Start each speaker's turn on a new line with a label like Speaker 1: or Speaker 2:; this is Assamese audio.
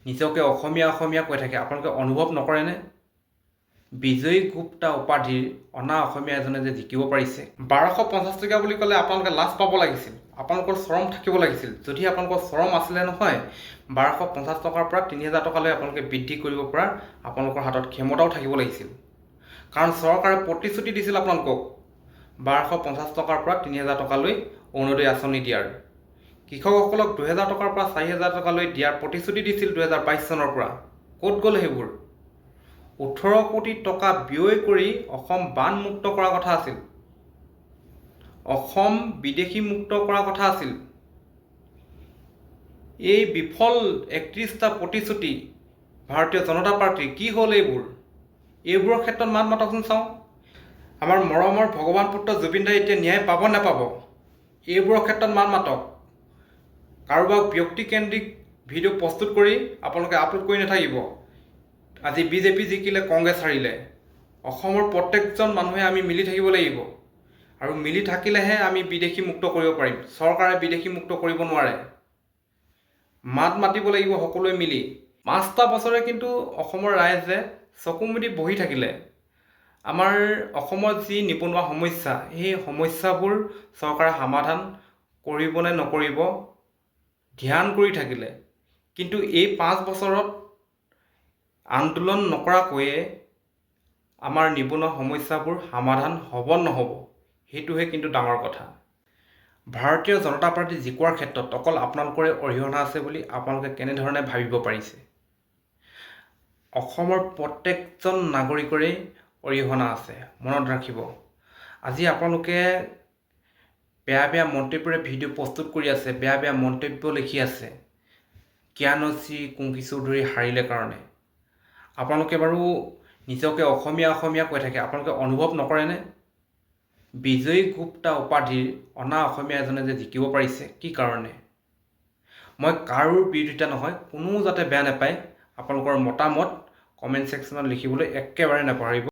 Speaker 1: নিজকে অসমীয়া অসমীয়া কৈ থাকে, আপোনালোকে অনুভৱ নকৰেনে? বিজয়ী গুপ্তা উপাধিৰ অনা অসমীয়া এজনে যে জিকিব পাৰিছে, 1250 টকীয়া বুলি ক'লে আপোনালোকে লাজ পাব লাগিছিল, আপোনালোকৰ চৰম থাকিব লাগিছিল। যদি আপোনালোকৰ চৰম আছিলে নহয়, 1250 টকাৰ পৰা 3000 টকালৈ আপোনালোকে বৃদ্ধি কৰিব পৰা আপোনালোকৰ হাতত ক্ষমতাও থাকিব লাগিছিল। কাৰণ চৰকাৰে প্ৰতিশ্ৰুতি দিছিল আপোনালোকক 1250 টকাৰ পৰা 3000 টকালৈ অৰুণোদয় আঁচনি দিয়াৰ, কৃষকসকলক 2000 টকাৰ পৰা 4000 টকালৈ দিয়াৰ প্ৰতিশ্ৰুতি দিছিল 2022 চনৰ পৰা। ক'ত গ'ল সেইবোৰ? 18 কোটি টকা ব্যয় কৰি অসম বানমুক্ত কৰাৰ কথা আছিল, অসম বিদেশী মুক্ত কৰাৰ কথা আছিল। এই বিফল 31টা প্ৰতিশ্ৰুতি ভাৰতীয় জনতা পাৰ্টীৰ কি হ'ল এইবোৰ? এইবোৰৰ ক্ষেত্ৰত মাত মাতকচোন চাওঁ। আমাৰ মৰমৰ ভগৱান পুত্ৰ জুবিন দাই এতিয়া ন্যায় পাব নাপাব, এইবোৰৰ ক্ষেত্ৰত মাত মাতক। কাৰোবাক ব্যক্তিকেন্দ্ৰিক ভিডিঅ' প্ৰস্তুত কৰি আপোনালোকে আপলোড কৰি নাথাকিব। আজি বিজেপি জিকিলে, কংগ্ৰেছ হাৰিলে, অসমৰ প্ৰত্যেকজন মানুহে আমি মিলি থাকিব লাগিব আৰু মিলি থাকিলেহে আমি বিদেশী মুক্ত কৰিব পাৰিম। চৰকাৰে বিদেশী মুক্ত কৰিব নোৱাৰে। মাত মাতিব লাগিব সকলোৱে মিলি। 5টা বছৰে কিন্তু অসমৰ ৰাইজে চকু মুদি বহি থাকিলে। আমাৰ অসমত যি নিবনুৱা সমস্যা, সেই সমস্যাবোৰ চৰকাৰে সমাধান কৰিব নে নকৰিব ধ্যান কৰি থাকিলে। কিন্তু এই 5 বছৰত আন্দোলন নকৰাকৈয়ে আমাৰ নিবনুৱা সমস্যাবোৰ সমাধান হ'ব নহ'ব, সেইটোহে কিন্তু ডাঙৰ কথা। ভাৰতীয় জনতা পাৰ্টী জিকোৱাৰ ক্ষেত্ৰত অকল আপোনালোকৰে অৰিহণা আছে বুলি আপোনালোকে কেনেধৰণে ভাবিব পাৰিছে? অসমৰ প্ৰত্যেকজন নাগৰিকৰেই অৰিহণা আছে, মনত ৰাখিব। আজি আপোনালোকে বেয়া বেয়া মন্তব্যৰে ভিডিঅ' প্ৰস্তুত কৰি আছে, বেয়া বেয়া মন্তব্য লিখি আছে জ্ঞানশ্ৰী কুংকি চৌধুৰী হাৰিলে কাৰণে। আপোনালোকে বাৰু নিজকে অসমীয়া অসমীয়া কৈ থাকে, আপোনালোকে অনুভৱ নকৰেনে? বিজয়ী গুপ্তা উপাধিৰ অনা অসমীয়া এজনে যে জিকিব পাৰিছে, কি কাৰণে? মই কাৰো বিৰোধিতা নহয়, কোনো যাতে বেয়া নাপায়। আপোনালোকৰ মতামত কমেণ্ট ছেকশ্যনত লিখিবলৈ একেবাৰে নাপাহৰিব।